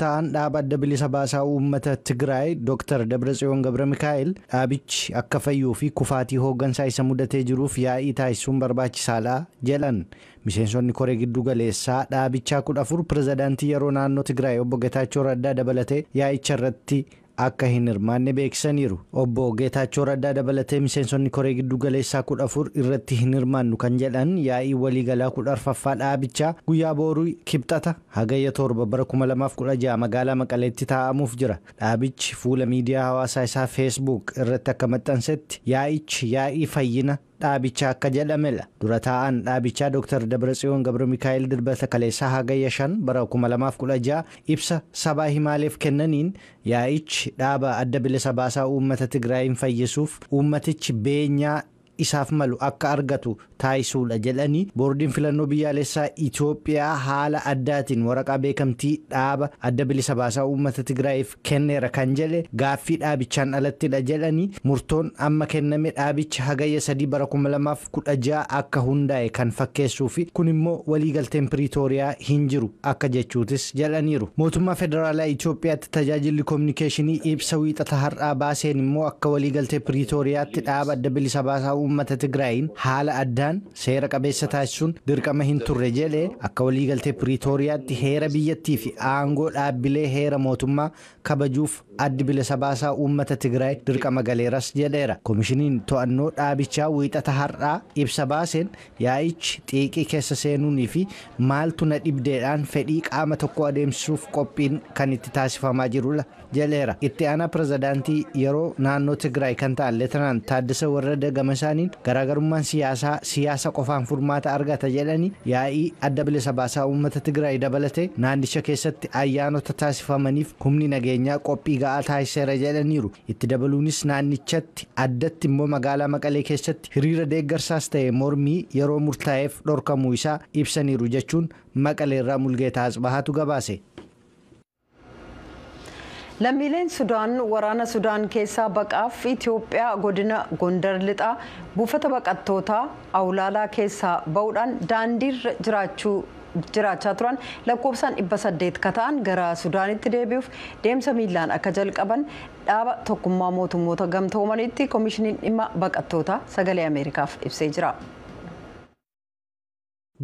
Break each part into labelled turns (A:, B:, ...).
A: Ta'an dhaaba Adda Bilisa Baasaa Uummata Tigraay Dr. Dabratsiyoon Gabra Mikaa'el dhaabichi akka fayyuu fi kufaatii hooggansaa isa mudatee jiruuf yaa'ii taasisuun barbaachisaadha jedhan. Miseensonni koree giddu galeessaa dhaabichaa 14 pirezidaantii yeroo naannoo Tigraay obbo Geetaachoo Raddaa dabalatee yaa'icha irratti akka hin hirmaanne beeksisaniiru. Obbo Geetaachoo Raddaa dabalatee miseensonni koree giddu galeessaa 14 irratti hin hirmaannu kan jedhan yaa'ii waliigalaa 14ffaa dhaabichaa guyyaa booruu Kibxata Hagayya 7 bara 2016 magaalaa Maqaleetti taa'amuuf jira. Dhaabichi fuula miidiyaa hawaasaa isaa Facebook irratti akka maxxansetti yaa'ichi yaa'ii fayyina dhaabichaa akka jedhamedha. Dura taa'an dhaabichaa Dr. Dabratsiyoon Gabra Mikaa'el Dilbata kaleessaa Hagayya 5 bara 2016 ibsa sabaa himaaleef kennaniin yaa'ichi dhaaba Adda Bilisa Baasaa Uummata Tigraayin fayyisuuf uummatichi beenyaa isaaf malu akka argatu taasisuudha jedhanii, boordiin filannoo biyyaalessaa Itoophiyaa haala addaatiin waraqaa beekamtii dhaaba Adda Bilisa Baasaa Uummata Tigraayiif kenneera kan jedhe gaaffii dhaabichaan alattidha jedhanii, murtoon amma kenname dhaabichi Hagayya 3 bara 2016 akka hundaa'e kan fakkeessuu fi kun immoo waliigalteen Piriitooriyaa hin jiru akka jechuutis jedhaniiru. Mootummaa Federaalaa Itoophiyaatti tajaajilli koominikeeshinii ibsa Wiixata har'aa baaseen immoo akka waliigaltee Piriitooriyaatti dhaaba Adda Bilisa Baasaa Uummata Tigraayin haala addaan seera qabeessa taasisuun dirqama hin turre jedhee, akka waliigaltee Piriitooriyaatti heera biyyattii fi aangoo dhaabbilee heera mootummaa kabajuuf Addi Bilisa Baasaa Uummata Tigraay dirqama galeeras jedheera. Koomishiniin to'annoo dhaabichaa Wiixata har'aa ibsa baaseen yaa'ichi xiiqii keessa seenuunii fi maaltu na dhibdeedhaan fedhii qaama tokko adeemsisuuf qophiin kan itti taasifamaa jirudha jedheera. Itti aanaa pirezidaantii yeroo naannoo Tigraay kan ta'an Leetenaan Taaddasa Warrada gama isaaniin garaagarummaan siyaasaa siyaasa qofaan furmaata argata jedhanii, yaa'ii Adda Bilisa Baasaa Uummata Tigraay dabalatee naannicha keessatti ayyaanota taasifamaniif humni nageenyaa qophii ga'aa taasiseera jedhaniiru. Itti dabaluunis naannichatti, addatti immoo magaalaa Maqalee keessatti hiriira deeggarsaas ta'e mormii yeroo murtaa'eef dhorkamuu isaa ibsaniiru jechuun Maqaleerraa Mulgeetaa Asbahaatu gabaase.
B: Lammiileen Sudaan waraana Sudaan keessaa baqaaf Itoophiyaa godina Gondar lixaa buufata baqattootaa Awlaalaa keessaa ba'uudhaan daandiirra jiraachaa turan lakkoofsaan 800 ka ta'an gara Sudaanitti deebi'uuf deemsa miillaan akka jalqaban dhaaba Tokkummaa Mootummoota Gamtoomanitti koomishiniin dhimma baqattootaa Sagalee Ameerikaaf ibsee jira.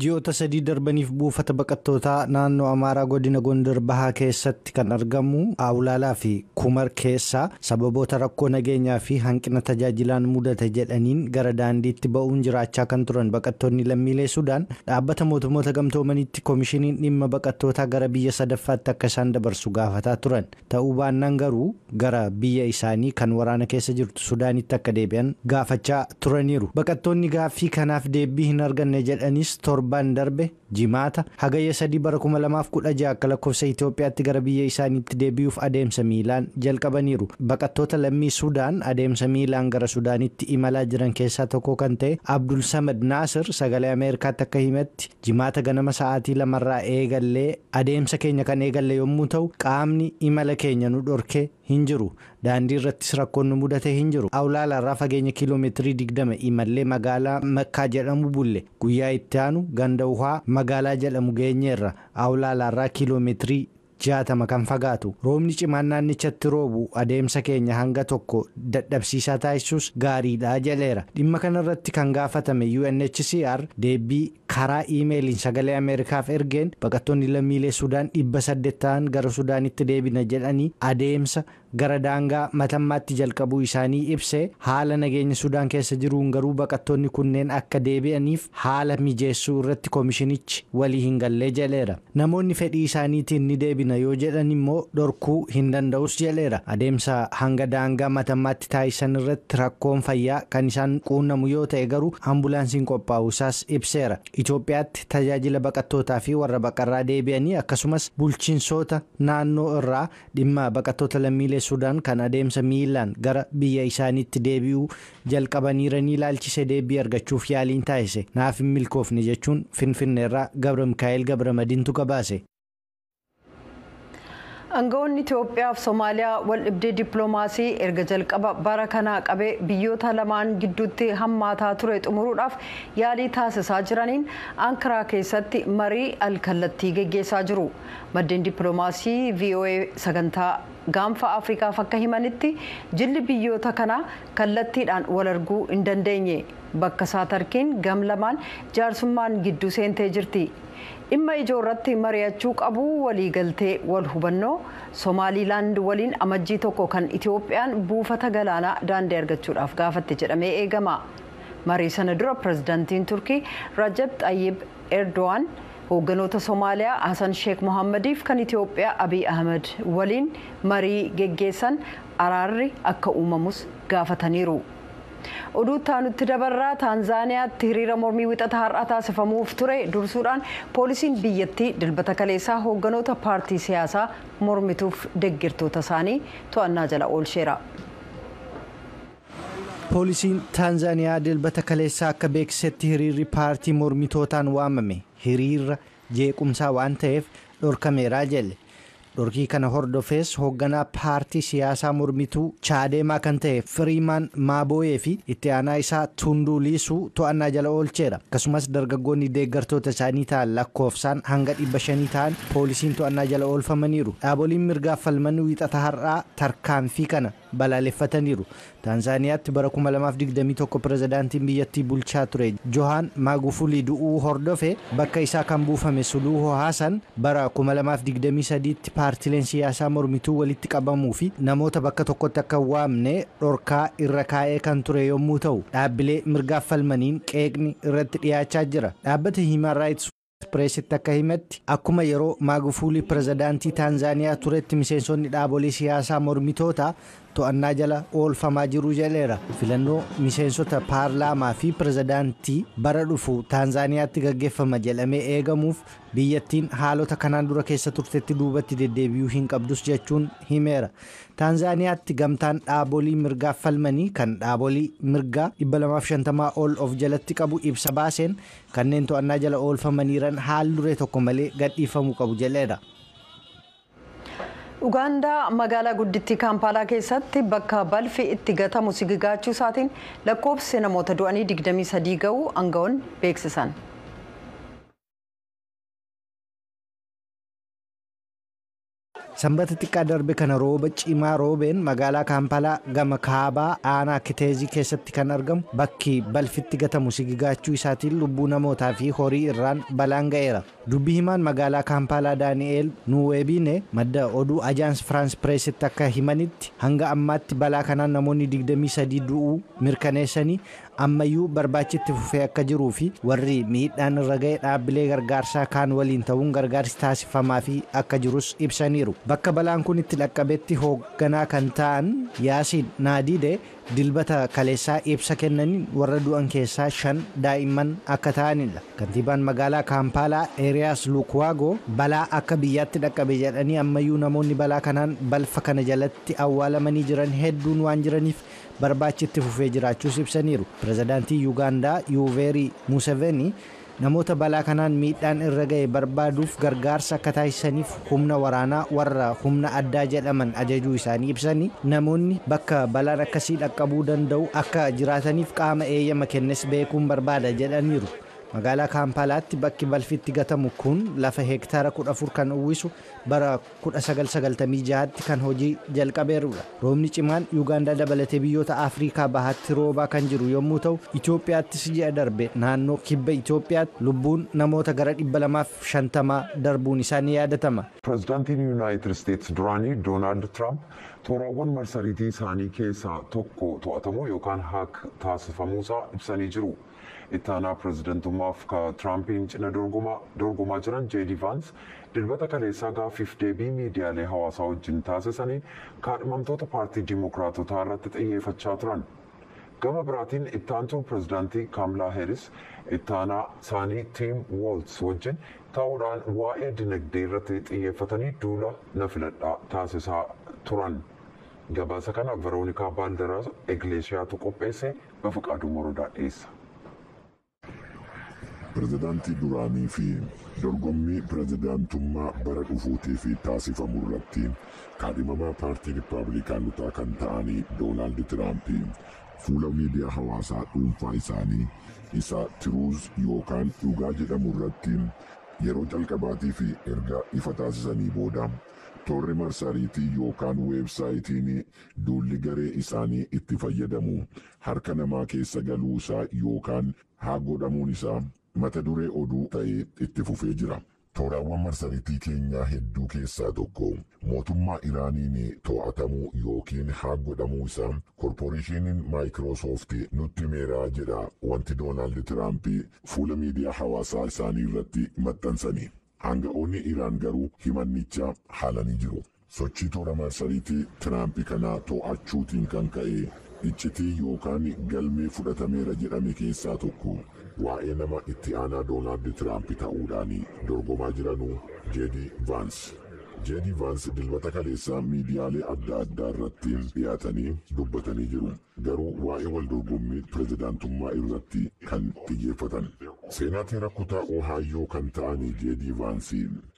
A: Ji'oota 3 darbaniif buufata baqattootaa naannoo Amaaraa godina Gondar Bahaa keessatti kan argamu Awlaalaa fi Kumar keessaa sababoota rakkoo nageenyaa fi hanqina tajaajilaan mudate jedhaniin gara daandiitti ba'uun jiraachaa kan turan baqattoonni lammiilee Sudaan dhaabbata Mootummoota Gamtoomanitti koomishiniin dhimma baqattootaa gara biyya sadaffaatti akka isaan dabarsu gaafataa turan. Ta'uu baannaan garuu gara biyya isaanii kan waraana keessa jirtu Sudaanitti akka deebi'an gaafachaa turaniiru. Baqattoonni gaaffii kanaaf deebii hin arganne jedhanis torban darbe Jimaata Hagayya 3 bara 2016 akka lakkoofsa Itoophiyaatti gara biyya isaaniitti deebi'uuf adeemsa miilaan jalqabaniiru. Baqattoota lammii Sudaan adeemsa miilaan gara Sudaanitti imalaa jiran keessaa tokko kan ta'e Abdul Samad Naasir Sagalee Ameerikaatti akka himetti, Jimaata ganama sa'aatii 2rraa eegallee adeemsa keenya kan eegalle yommuu ta'u, qaamni imala keenya nu dhorkee hin jiru. Daandii irrattis rakkoon nu mudate hin jiru. Awlaalaarraa fageenya kiiloomeetirii 20 imallee magaalaa Makkaa jedhamu bulle. Guyyaa itti aanu ganda Uhaa magaalaa jedhamu geenyeerra. Awlaalaarraa kiiloomeetirii 60 kan fagaatu. Roobni cimaan naannichatti roobu adeemsa keenya hanga tokko dadhabsiisaa taasisuus gaariidha jedheera. Dhimma kanarratti kan gaafatame UNHCR deebii karaa iimeeliin Sagalee Ameerikaaf ergeen baqattoonni lammiilee Sudaan 800 ta'an gara Sudaanitti deebina jedhanii adeemsa gara daangaa Matammaatti jalqabuu isaanii ibsee, haala nageenya Sudaan keessa jiruun garuu baqattoonni kunneen akka deebi'aniif haala mijeessuu irratti koomishinichi walii hin gallee jedheera. Namoonni fedhii isaaniitiin ni deebina yoo jedhan immoo dhorkuu hin danda'us jedheera. Adeemsa hanga daangaa Matammaatti taasisan irratti rakkoon fayyaa kan isaan quunnamu yoo ta'e garuu ambulaansiin qophaa'u isaas ibseera. Itoophiyaatti tajaajila baqattootaa fi warra baqarraa deebi'anii akkasumas bulchiinsoota naannoo irraa dhimma baqattoota lammiilee Sudaan kan adeemsa miilaan gara biyya isaaniitti deebi'uu jalqabaniiranii ilaalchise deebii argachuuf yaaliin taasise naaf hin milkoofne jechuun Finfinneerraa Gabra Mikaa'el Gabra Madiintu gabaase.
B: Aangawoonni Itoophiyaa fi Somaaliyaa wal dhibdee dippiloomaasii erga jalqaba bara kanaa qabee biyyoota lamaan gidduutti hammaataa ture xumuruudhaaf yaalii taasisaa jiraniin Ankaraa keessatti marii alkallattii geggeessaa jiru. Maddeen dippiloomaasii VOA sagantaa gaanfa Afrikaaf akka himanitti jilli biyyoota kanaa kallattiidhaan wal arguu hin dandeenye. Bakka isaa Tarkiin gam lamaan jaarsummaan gidduu seentee jirti. Dhimma ijoo irratti mari'achuu qabu waliigaltee wal hubannoo Somaaliilaand waliin amajjii 1 kan Itoophiyaan buufata galaanaa daandii argachuudhaaf gaafatte jedhamee eegama. Marii sana dura pirezidaantiin Turkii Rajab Xayyib Erdogan hoogganoota Somaaliyaa Hasan Sheekh Mohammadiif kan Itoophiyaa Abiy Ahmed waliin marii geggeessan araarri akka uumamus gaafataniiru. Oduu taanutti dabarraa Taanzaaniyaatti hiriira mormii wixata har'aa taasifamuuf ture dursuudhaan poolisiin biyyattii dilbata kaleessaa hoogganoota paartii siyaasaa mormituuf deeggartoota isaanii to'annaa jala oolcheera.
A: Poolisiin Taanzaaniyaa dilbata kaleessaa akka beeksisetti hiriirri paartii mormitootaan waamame hiriira jeequmsaa waan ta'eef dhorkameeraa jedhe. Dhorkii kana hordofees hoogganaa paartii siyaasaa mormituu Chaadeemaa kan ta'e Firiimaan Maabooyee fi itti aanaa isaa Tunduu Liisuu to'annaa jala oolcheera. Akkasumas dargaggoonni deeggartoota isaanii ta'an lakkoofsaan hanga 500 ta'an poolisiin to'annaa jala oolfamaniiru. Dhaaboliin mirgaa falman wiixata har'aa tarkaanfii kana balaaleffataniiru. Taanzaaniyaatti bara 2021 pirezidaantiin biyyattii bulchaa ture Johaan Maagufuli du'uu hordofe bakka isaa kan buufame Suluhu Hasan bara 2023tti paartileen siyaasaa mormituu walitti qabamuu fi namoota bakka tokkotti akka waamne dhorkaa irra kaa'ee kan ture yommuu ta'u dhaabbilee mirgaaf falmaniin qeeqni irratti dhiyaachaa jira. Dhaabbata Human Rights Pressitti akka himetti akkuma yeroo Maagufuli pirezidaantii Taanzaaniyaa turetti miseensonni dhaabolee siyaasaa mormitoota to'annaa jala oolfamaa jiru jedheera. Filannoo miseensota paarlaamaa fi pirezidaantii bara dhufu Taanzaaniyaatti gaggeeffama jedhamee eegamuuf biyyattiin haalota kanaan dura keessa turtetti duubatti deddeebi'uu hin qabdus jechuun himeera. Taanzaaniyaatti gamtaan dhaabolii mirgaa falmanii kan dhaabolii mirgaa 250 ol of jalatti qabu ibsa baaseen kanneen to'annaa jala oolfamaniiran haal duree tokko malee gadhiifamuu qabu jedheera.
B: Ugaandaa magaalaa guddittii Kaampaalaa keessatti bakka balfi itti gatamu sigigaachuu isaatiin lakkoofsi namoota du'anii 23 ga'uu aangawoonni beeksisan.
A: Sanbata xiqqaa darbe kana rooba cimaa roobeen magaalaa Kaampaalaa gama kaabaa aanaa Kiteezii keessatti kan argamu bakki balfitti gatamu sigigaachuu isaatiin lubbuu namootaa fi horii irraan balaan ga'eera. Dubbii himaan magaalaa Kaampaalaa Daani'eel Nuweebiine madda oduu Ajaans Firaans Pireesitti akka himanitti hanga ammaatti balaa kanaan namoonni 23 du'uu mirkaneessanii ammayyuu barbaachitti fufee akka jiruu fi warri miidhaan irra ga'e dhaabbilee gargaarsaa kaan waliin ta'uun gargaarsi taasifamaa fi akka jirus ibsaniiru. Bakka balaan kun itti dhaqqabetti hoogganaa kan ta'an Yaasiin Naadiide dilbata kaleessaa ibsa kennaniin warra du'an keessaa 5 daa'imman akka ta'anidha. Kantiibaan magaalaa Kaampaalaa Eeriyaas Lukwago balaa akka biyyaatti dhaqqabe jedhanii ammayyuu namoonni balaa kanaan balfa kana jalatti awwaalamanii jiran hedduun waan jiraniif barbaachitti fufee jiraachuus ibsaniiru. Pirezidaantii Yuugaandaa Yuuveeri Museveni namoota balaa kanaan miidhaan irra ga'e barbaaduuf gargaarsa akka taasisaniif humna waraanaa warra humna addaa jedhaman ajajuu isaanii ibsanii namoonni bakka balaan akkasii dhaqqabuu danda'u akka jiraataniif qaama eeyyama kennes beekuun barbaada jedhaniiru. Magaalaa Kaampaalaatti bakki balfitti gatamu kun lafa heektaara 14 kan uwwisu bara 1996tti kan hojii jalqabeerudha. Roobni cimaan Yuugaandaa dabalatee biyyoota Afrikaa bahaatti roobaa kan jiru yommuu ta'u Itoophiyaattis ji'a darbe naannoo kibba Itoophiyaatti lubbuun namoota gara 250 darbuun isaanii yaadatama.
C: Pirezidaantiin Yuunaayitid Isteetsi duraanii Doonaald Tiraamp toorawwan marsariitii isaanii keessaa tokko to'atamuu yookaan haak taasifamuusaa ibsanii jiru. Ittaanaa pirezidantummaaf Tiraampiin cina dorgomaa jiran J.D. Vance dilbata kaleessaa gaaffiif deebii miidiyaalee hawaasaa wajjin taasisaniin kaadhimamtoota paartii Dimookiraatotaa irratti xiyyeeffachaa turan. Gama biraatiin ittaantuun pirezidaantii Kaamilaa Heeris ittaanaa isaanii Tiim Wooltz wajjin ta'uudhaan waa'ee dinagdee irratti xiyyeeffatanii duula na filadhaa taasisaa turan. Gabaasa kana Veroonikaa Baaldaraas Egleeshiyaatu qopheesse Bafiqaaduu Morodaa dhiyeessa.
D: Pirezidaantii duraanii fi dorgommii pirezidaantummaa bara dhufuutii fi taasifamu irratti kaadhimamaa paartii Riippaabilikaanotaa kan ta'anii Doonaald Tiraamp fuula miidiyaa hawaasaa dhuunfaa isaanii isa Tiruuz yookaan dhugaa jedhamu irratti yeroo jalqabaatii fi erga ifa taasisanii booda toorri marsariitii yookaan weebsaayitiin duulli garee isaanii itti fayyadamu harka namaa keessa galuu isaa yookaan haa godhamuun isaa mata duree oduu ta'ee itti fufee jira. Tooraawwan marsariitii keenyaa hedduu keessaa tokko mootummaa Iraaniin to'atamuu yookiin haa godhamuu isaa korporeeshiniin Maayikiroosoofti nutti himeera jedha wanti Doonaald Tiraamp fuula miidiyaa hawaasaa isaanii irratti maxxansani. Aanga'oonni Iraan garuu himannicha haalanii jiru. Sochii toora marsariitii Tiraamp kana to'achuutiin kan ka'e iccitii yookaan galmee fudhatameera jedhame keessaa tokko waa'ee nama itti aanaa Doonaald Tiraamp ta'uudhaan dorgomaa jiranuu Jeedi Vaans. Jeedi Vaans dilbata kaleessaa miidiyaalee adda addaa irratti dhiyaatanii dubbatanii jiru. Garuu waa'ee wal dorgommii pirezidaantummaa irratti kan xiyyeeffatan. Seenaateera kutaa Ohaayyoo kan ta'an Jeedi Vaans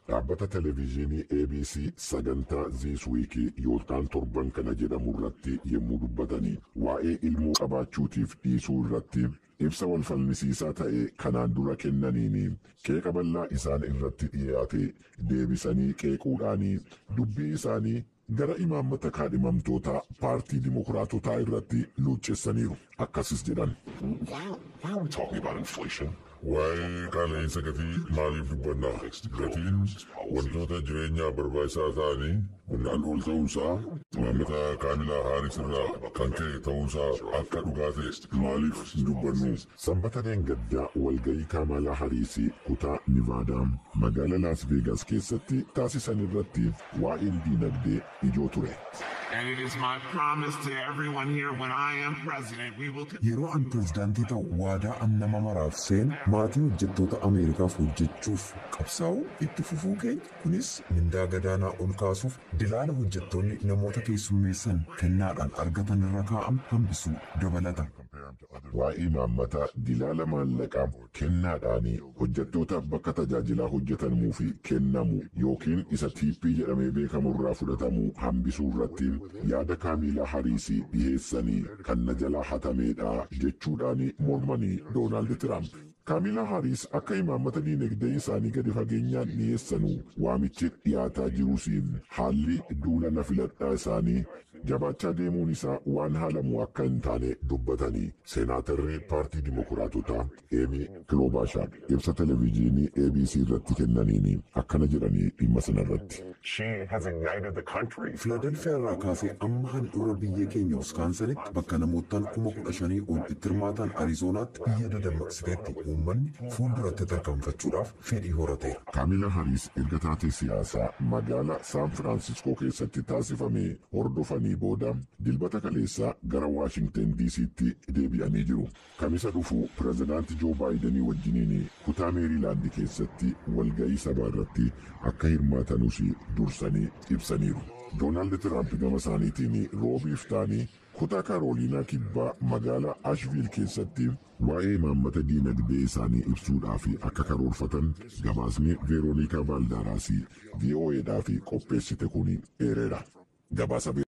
D: dhaabbata televezyiinii ABC sagantaa This Week yookaan torban kana jedhamu irratti yommuu dubbatanii waa'ee ilmoo qabaachuutiif dhiisuu irratti ibsa wal falmisiisaa ta'e kanaan dura kennaniin qeeqa bal'aa isaan irratti dhiyaate deebisanii qeequudhaan dubbii isaanii gara imaammata kaadhimamtoota paartii dimokiraatotaa irratti luuccessaniiru. Akkasis jedhan.
E: Why are we talking about inflation?
D: Waa'ee qaala'insa gatii maaliif dubbanna? Gatiin wantoota jireenyaa barbaachisaa ta'anii humnaan ol ta'uunsaa imaammata Kaamilaa Haaris irraa kan ka'e ta'uunsaa akka dhugaa ta'e maaliif hin dubbannu? Sanbata gaddaa walga'ii Kaamilaa Hariis kutaa Nivaadaa magaalaa Laas Veegas keessatti taasisan irratti waa'een diinagdee ijoo ture.
F: And it is my promise to everyone here when I am president, we will
G: Yeroo an pirezidaantii ta'u waadaa an nama maraaf seenu maatii hojjettoota Ameerikaaf hojjechuuf qabsaa'uu itti fufuu keenya kunis mindaa gadaanaa ol kaasuuf dilaala hojjettoonni namoota keessummeessan kennaadhaan argatan irra kaa'amu hambisuu dabalata.
D: Waa'ee imaammata dilaala maallaqaa kennaadhaan hojjettoota bakka tajaajilaa hojjetamuu fi kennamu yookiin isa tiippii jedhamee beekamu irraa fudhatamu hambisuu irratti yaada Kaamilaa Hariisii dhiheessanii kan na jalaa hatameedha jechuudhaan mormanii Doonaald Tiraamp. Kaamilaa Hariis akka imaammata diinagdee isaanii gadi fageenyaan dhiyeessanu waamichi dhiyaataa jirus haalli duula na filadhaa isaanii jabaachaa deemuun isaa waan haalamu akka hin taane dubbatanii seenaatarri paartii dimokiraatotaa Eemi Kilobaashaar ibsa televezyiinii ABC irratti kennaniin akkana jedhanii dhimma sanarratti.
E: She has ignited the country.
G: Filadelfiyaa irraa kaasee amma handhuura biyya keenya Wiskaansanitti bakka namootaan 15,000 ol itti hirmaatan Ariizoonaatti biyya dadammaqsiteetti uummanni fuulduratti tarkaanfachuudhaaf fedhii horateera.
D: Kaamilaa Hariis erga taatee siyaasaa magaalaa Saan Firaansiskoo keessatti taasifame hordofanii booda dilbata kaleessaa gara Waashingtan DC'tti deebi'anii jiru. Kamisa dhufu pirezidaantii Joo Baayidenii wajjiniin kutaa Meerilaandi keessatti walga'ii sabaa irratti akka hirmaatanus dursanii ibsaniiru. Doonaald Tiraamp gama isaaniitiin roobiif ta'anii kutaa Karooliinaa kibbaa magaalaa Ashviil keessatti waa'ee imaammata diinagdee isaanii ibsuudhaaf akka karoorfatan gabaasni Veeroonikaa Vaaldaaraasii VOAdhaaf qopheessite kun eereera. Gabaasa